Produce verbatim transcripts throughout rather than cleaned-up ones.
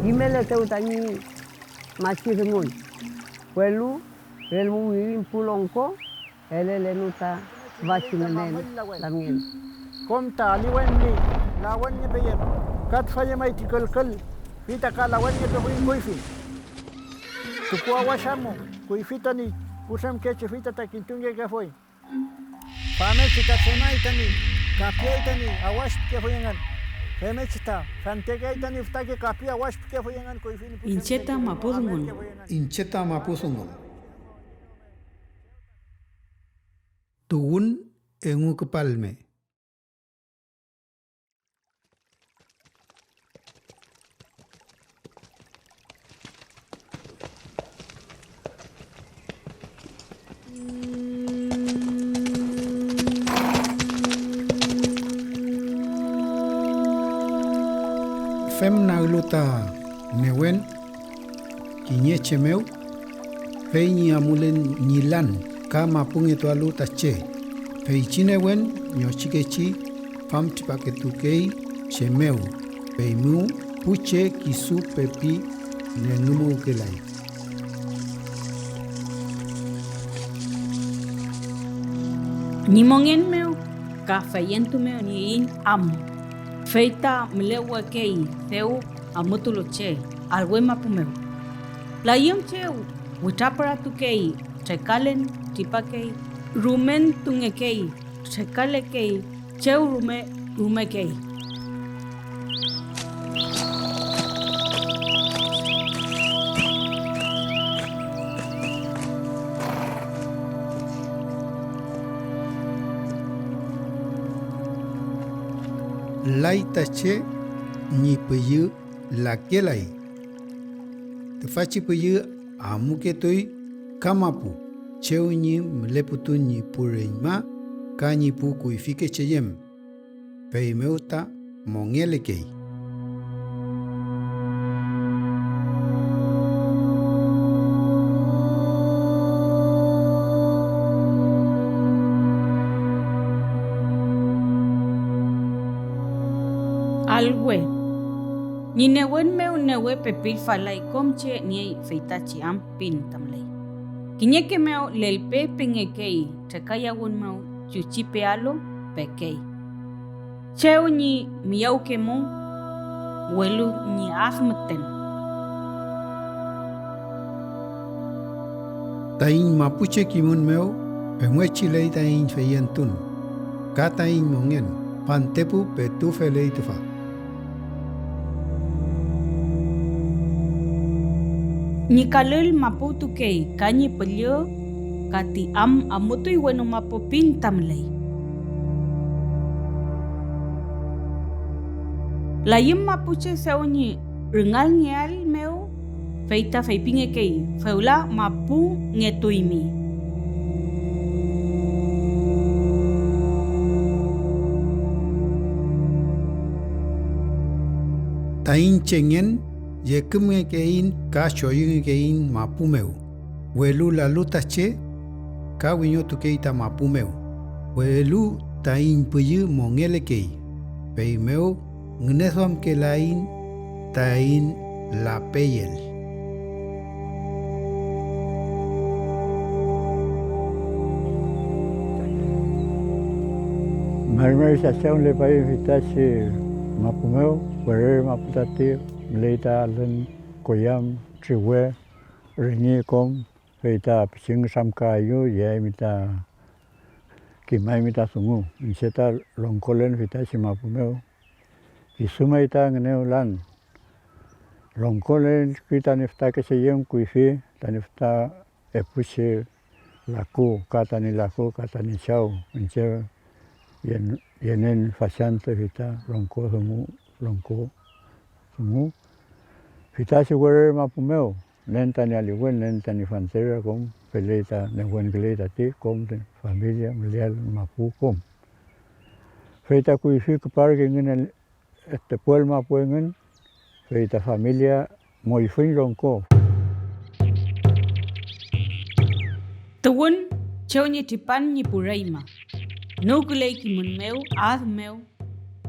Kimeletew tañi machi dungun, welu relmu wirin pu longko elelenu ta tüfachi ngünen lamngen. Kom ta aliwen ñi lawenngepeyem, ka tüfa llemay ti külkül, fey ta ka lawenngepefuy kuyfi. Tukuawash amu, kuyfi tañi putremkechi, fey ta, ta kintungekefuy. Famngechi ta tremay tañi kapiay tañi awash pikefuy engün. Femngechi ta fentekeay tañi fütake kapi awash pikefuy engün kuyfi ñi pu Iñche ta mapu dungun. Iñche ta mapu dungun. Tuwün engu küpalme. Fem naglu ta newen kiñe che mew, fey ñi amulen ñi lan ka mapungetualu ta che, feychi newen ñochikechi famtripaketukey che mew, feymew pu che kisu pepi nengümuwkelay. Ñi mongen mew ka feyentu mew ñi iñ am, fey ta mülewekey dew amutulu che alwe mapu mew. Layüm chew witrapüratukey, trekalen tripakey, rumentungekey, trekalekey, chew rume rumekey. Lay ta che ñi püllü lakelay. Tüfachi püllü amuketuy ka mapu, chew ñi müleputun ñi pu reñma ka ñi pu kuyfike cheyem, feymew ta mongelekey. Alwe. Ñi newen mew newe pepilfalay kom che niey feytachi am pin ta müley. Kiñeke mew lelpe pingekey, trekayawün mew chuchi pealu pekey. Chew ñi miyawkemu, welu ñi ad müten. Taiñ mapuche kimün mew femngechi ley taiñ feyentun ka taiñ mongen, fantepu petu feley tüfa. Ñi kalül mapuwtukey ka ñi püllü, ka ti am amutuy wenu mapu pin ta müley. Layüm mapuche dew ñi rüngalngeael mew, fey ta feypingekey: fewla mapungetuymi. Taiñ chengen llekümngekeiñ ka choyüngekeiñ mapu mew, welu lalu ta che ka wiñotukey ta mapu mew, welu taiñ püllü mongelekey, feymew ngüneduamkelaiñ taiñ lapeyel. Mari mari chacha mülepay feytachi mapu mew, werere mapu tati, müley ta alün, koyam, triwe, rüñi, kom, fey ta pichi nütramkaayu, yeaymi ta, kimaymi ta dungu. Iñche ta longkolen feytachi mapu mew, kisu may ta ngünewlan. Longkolen ki tañi fütakeche yem kuyfi, tañi füta epuchi laku, ka tañi laku, ka tañi chaw, iñche yen-, yenen fachantü fey ta longko dungu, longko dungu. Feytachi werere mapu mew, nen tañi aliwen, nen tañi fanteria, kom feley ta newenküley tati, kom ti familia müleael mapu kom. Fey ta kuyfi küparkengün este puel mapu engün, fey ta familia moyfüñ longko. Tuwün chew ñi tripan ñi pu reñma, nüwküley kimün mew, ad mew,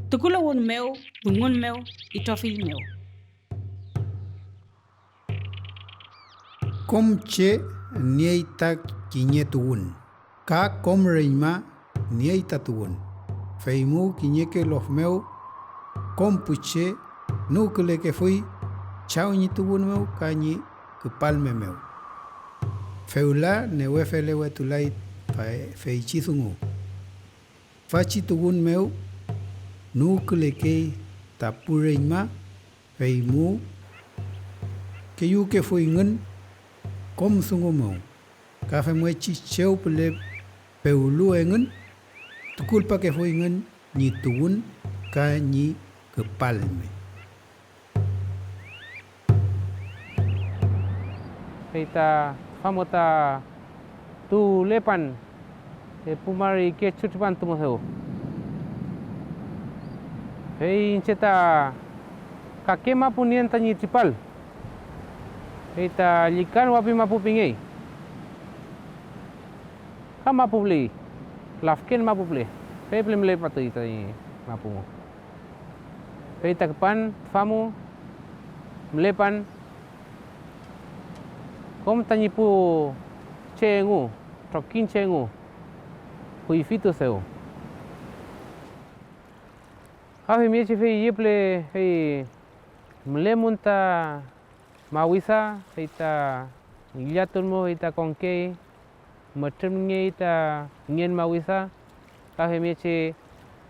tukulawün mew, dungun mew, itrofill mew. Kom che niey ta kiñe tuwün, ka kom reñma niey ta tuwün, feymu kiñeke lof mew kom pu che nüwkülekefuy Chaw ñi tuwün mew ka ñi küpalme mew. Fewla newe felewetulay fa-, feychi dungu. Tüfachi tuwün mew nüwkülekey ta pu reñma, feymu keyükefuyngün kom dungu mew, ka femngechi chew püle pewlu engün, tukulpakefuyngün ñi tuwün ka ñi küpalme. Fey ta tüfa mo ta tuwlepan, e, pu mari kechu tripantu mo dew. Fey iñche ta kake mapu nien tañi tripal, fey ta Llükan wapi mapu pingey. Ka mapu püle, lafken mapu püle, fey püle mülepatuy tañi mapu mo. Fey ta küpan tüfa mu mülepan kom tañi pu che engu, trokiñche engu, kuyfitu dew. Ka femngechi fey üye püle fey mülemün ta mawisa, fey ta ngillatun mu, fey ta konkey, mütrümngey ta ngen mawisa, ka femngechi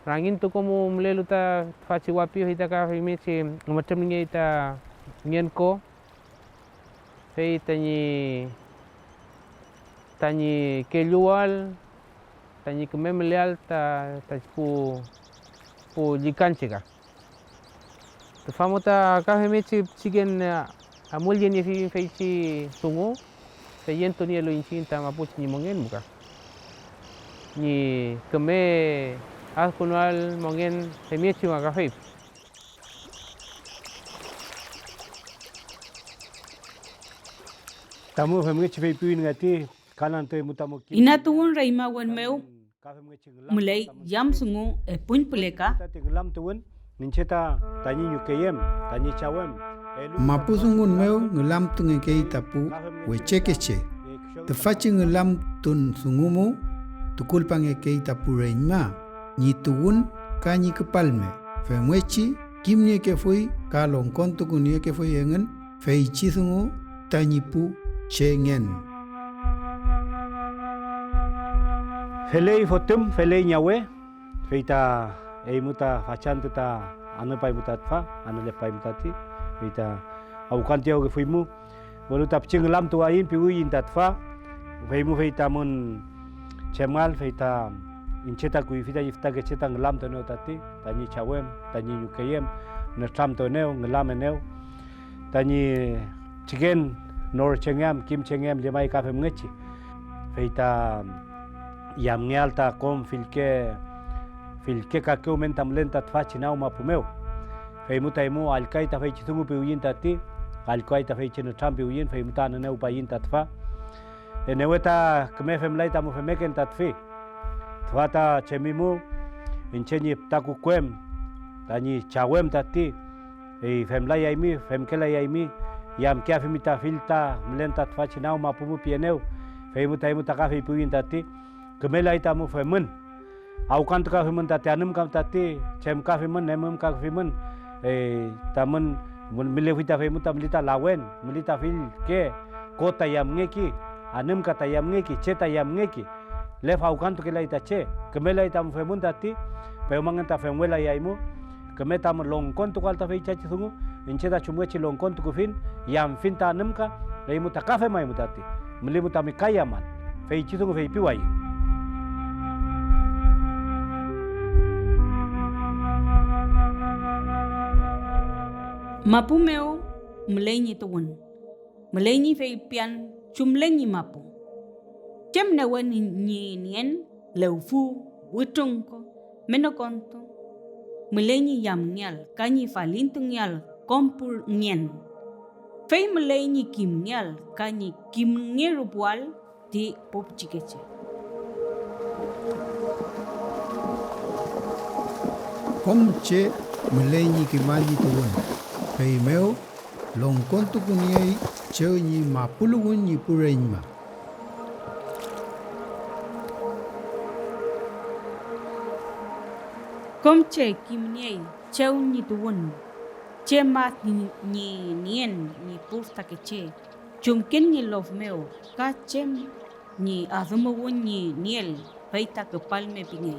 rangiñtuku mu mülelu ta tüfachi wapi, fey ta ka femngechi mütrümngey ta ngen ko, fey tañi, tañi kelluwael, tañi küme müleael ta, ta pu, pu llükanche ka. Tüfa mo ta ka femngechi pichiken, eh, amulyeniefiyiñ feychi dungu, feyentunielu iñchiñ ta mapuche ñi mongen mu ka, ñi küme adkünuael mongen femngechi ma kafey. Tamu femngechi feypiwin ngati, ka antü emu tamu kim. Inatuwün reñmawen mew müley yam dungu epuñ püle ka. Tati ngülamtuwün, iñche ta tañi ñukeyem, tañi chawem, elu mapudungun mew ngülamtungekey ta pu wechekeche. Tüfachi ngülamtun dungu mu tukulpangekey ta pu reñma ñi tuwün ka ñi küpalme, femngechi kimniekefuy ka longkontukuniekefuy engün feychi dungu tañi pu che ngen. Feley fotüm, feley ñawe, fey ta eymu ta fachantü ta anüpaymu ta tüfa, anülepaymu tati, fey ta awkantuyawkefuymu, welu ta pichi ngülamtuwayiñ piwiyiñ ta tüfa, feymu fey tamün chemal, fey ta iñche ta kuyfi tañi fütakeche ta ngülamtuenew tati, tañi chawem, tañi ñukeyem, nütramtuenew, ngülamenew. Tañi chiken norchengeam, kimchengeam llemay ka femngechi, fey ta yamngeael ta kom fillke, fillke kake wümen ta mülen ta tüfachi nag mapu mew. Feymu ta eymu allküay ta feychi dungu piwiyiñ tati, allküay ta feychi nütram piwiyiñ, feymu ta anünewpayiñ ta tüfa. Enewe ta küme femlay tamu femmeken ta tüfi. Tüfa ta chemimu, iñche ñi füta kukuem, tañi chawem tati, fey femlayaymi, femkelayaymi, yamkeafimi ta fill ta mülen ta tüfachi nag mapu mu pienew, feymu ta eymu ta ka feypiwiyiñ tati, kümelay tamu femün. Awkantukafimün tati anümka tati, chemkafimün, emümkakafimün, eh, tamün mü-, mülefuy ta feymu ta müli ta lawen, müli ta fillke, ko ta yamngeki, anümka ta yamngeki, che ta yamngeki, lef awkantukelay ta che, kümelay tamu femün tati, pewmangen ta femwelayaymu, küme tamu longkontukuael ta feychachi dungu, iñche ta chumngechi longkontukufiñ, yamfiñ ta anümka, eymu ta ka femaymu tati, mülimu tami ka yamal, feychi dungu feypiwayiñ. Mapu mew müley ñi tuwün. Müley ñi feypian chumlen ñi mapu. Chem newe ñi, ñi nien lewfu, wütrunko, menokontu, müley ñi yamngeael ka ñi falintungeael kom pu ngen. Fey müley ñi kimngeael ka ñi kimngerupuael ti pu pichikeche. Kom che müley ñi kimal ñi tuwün, feymew longkontukuniey chew ñi mapuluwün ñi pu reñma. Kom che kimniey chew ñi tuwün, chem ad ñi nien ñi pu fütakeche, chumken ñi lof mew ka chem ñi adümuwün ñi nieel, fey ta küpalme pingey.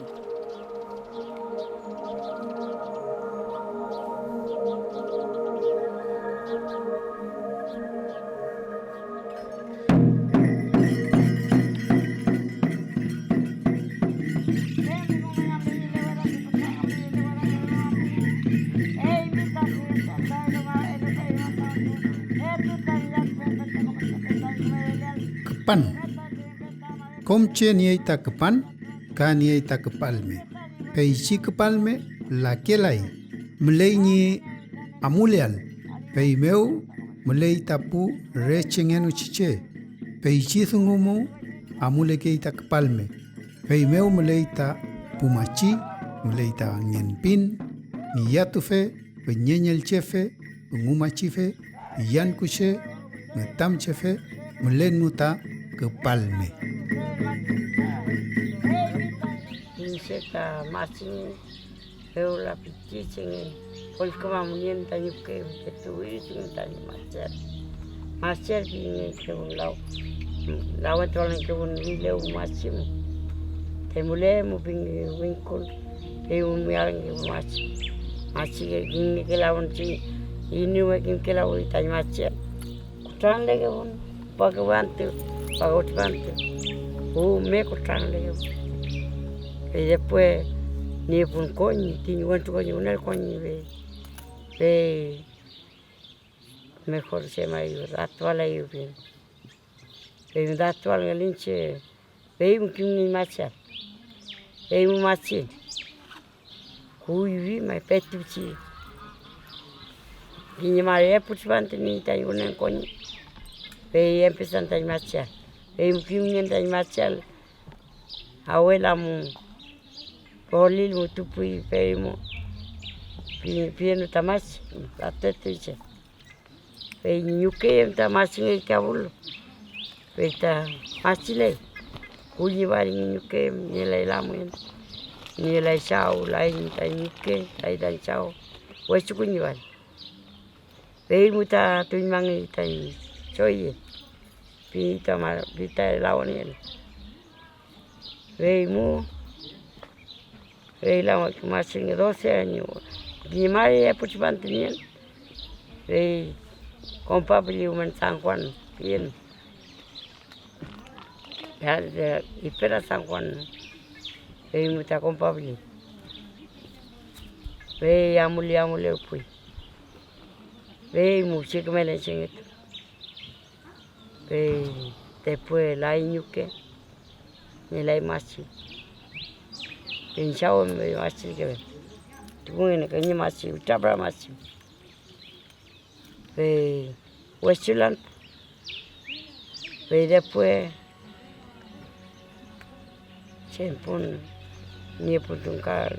Küpan. Kom che niey ta küpan ka niey ta küpalme. Feychi küpalme lakelay, müley ñi amuleael, feymew müley ta pu re chengenochi che. Feychi dungu mu amulekey ta küpalme, feymew müley ta pu machi, müley ta ngenpin, ngillatufe, püñeñelchefe, dungumachife, iyankuche, ngütamchefe, mülen mu ta küpalme. Iñche ta machi fewla pichichengen, kollküma mongen tañi pichike, petu wiritungen tañi machial. Machial pingekewün law, lawentualngekewün wilew machi mu. Te mülemu pinge wingkul, fey wünmialngekewün machi. Machi kimngekelawün chi inüme kimkelawi tañi machial. Kutranlekewün wake antü, wake antü, rume kutranlekewün. Fey después niepun koñi, ti wentru koñi, wünel koñi, fey, fey mejor che may datualayu pin. Fey datualngelu iñche, fey mu kimniñ machial, fey mu machi. Kuyfi may petuchi kiñe mari epu tripantu niey tañi wünen koñi, fey empesan tañi machial, fey kimngen tañi machial, awela mu, polil mu, tupuy, fey mu pi-, pienu ta machi, ta tetuy che. Fey ñi ñuke em ta machingey kabul, fey ta machiley. Kulliwal ñi ñuke em, nielay lamngen, nielay chaw, lay tañi ñuke, lay tañi chaw, wechukulliwal. Fey mu ta tuñmangey tañi choye, pi ta ma-, pi ta lawnielu. Fey mu, fey la machinge doce año, kiñe mari epu tripantu nien, fey kompapilli rumen San Juan pien, ya, ya, Ipera San Juan, fey mu ta kompapilli, fey amuli, amulerpuy, fey mu che küme lenchengetuy. Fey después lay ñuke, ngelay machi. Fey chaw em machi kebe, tukungen kiñe machi, witrapüra machi. Fey wechulan, fey después Chem pun niepun tungkal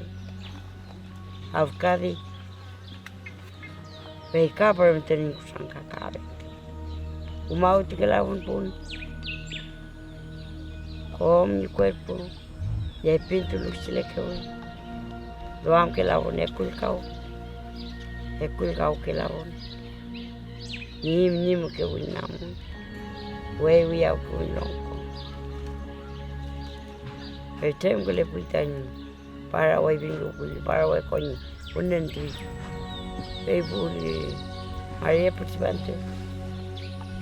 afkadi, fey ka pürümten ñi kutrankakawe. Umawtukelafun pun kom ñi kuerpu, yepintulu chilekewün, duamkelafun ekulkaw, ekulkawkelafun, ñim ñimkewün namun, wey wiyawkewün longko. Fey tremkülepuy tañi Paraguay pinglu pülli, Paraguay koñi wünentuy. Fey puwli mari epu tripantu,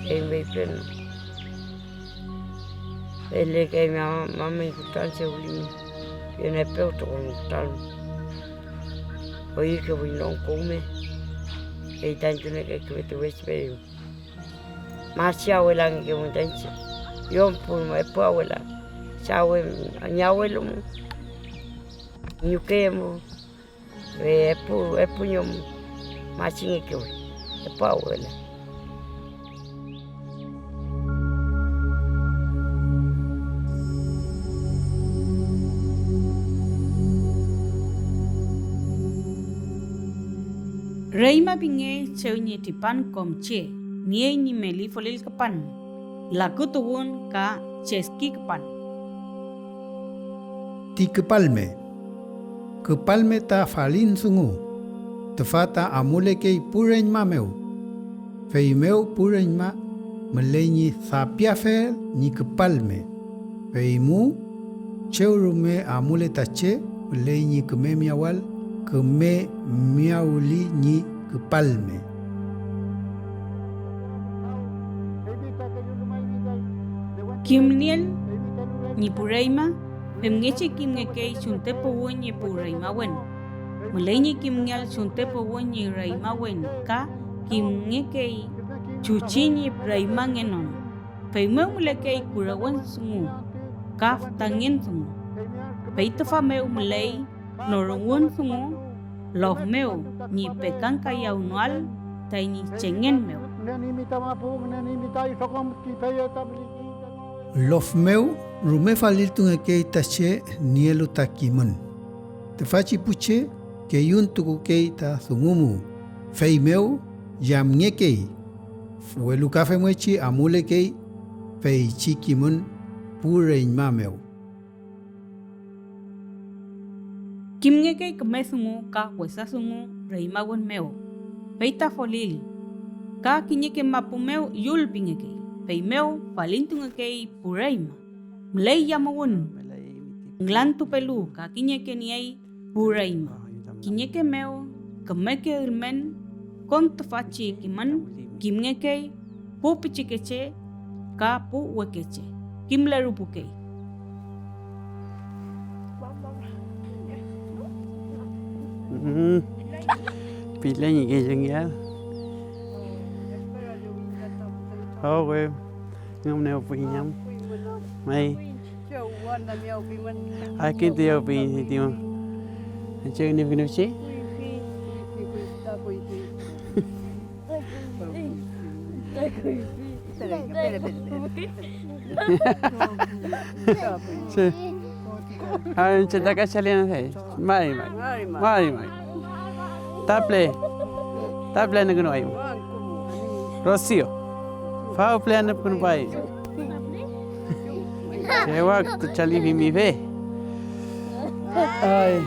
fey feypilenu: Fey lekeymi ama-, mamüy kutran chew limi, piwün epew tukulmi kutran. Oyükefuy longko rume, fey ta entuniekefuy tüfeychi peyu. Machi awelangekemu ta iñche, yom pun epu awela, chaw em, ñi awelu mu, ñuke mu, epu, epu ñom machingekewe, epu awela. Reñma pingey chew ñi tripan kom che niey ñi meli folil küpan, laku tuwün ka cheski küpan. Ti küpalme. Küpalme ta falin dungu, tüfa ta amulekey pu reñma mew. Feymew pu reñma müley ñi dapiafel ñi küpalme, feymu chew rume amule ta che müley ñi küme miyawal, küme miyawli ñi küpalme. Kimnieel ñi pu reñma femngechi kimngekey chunte puwü ñi pu reñmawen. Müley ñi kimngeael chunte puwü ñi reñmawen ka kimngekey chuchi ñi reñmangenon. Feymew mülekey kurewen dungu ka fütangen dungu. Fey tüfa mew müley norüwün dungu lof mew ñi pekankayaewnoael tañi chengen mew. Lof mew rume faliltungekey ta che nielu ta kimün. Tüfachi pu che keyuntukukey ta dungu mu, feymew yamngekey, welu ka femngechi amulekey feychi kimün pu reñma mew. Kimngekey küme dungu ka wesa dungu reñmawen mew, fey ta folil, ka kiñeke mapu mew yulpingekey, feymew falintungekey pu reñma. Müley yamuwün, ngülantupelu ka kiñeke niey pu reñma. Kiñeke mew kümeke ülmen, kom tüfachi kimün kimngekey pu pichikeche ka pu wekeche, kimlerupukey. Mhm. Pile ñi kellungeael. Oh, we. Ngümnewpuiñ am. May. Akin tüyawpuiñ ti mo. Anche ngünewkünuchi. Sí. Ay, anche ta kachaliana fey. May, may. May, may. Taple. Taple anükünuwayiñ. Rocío. Fawple anükünuwayiñ. Chewa chalifi mi fe. Ay.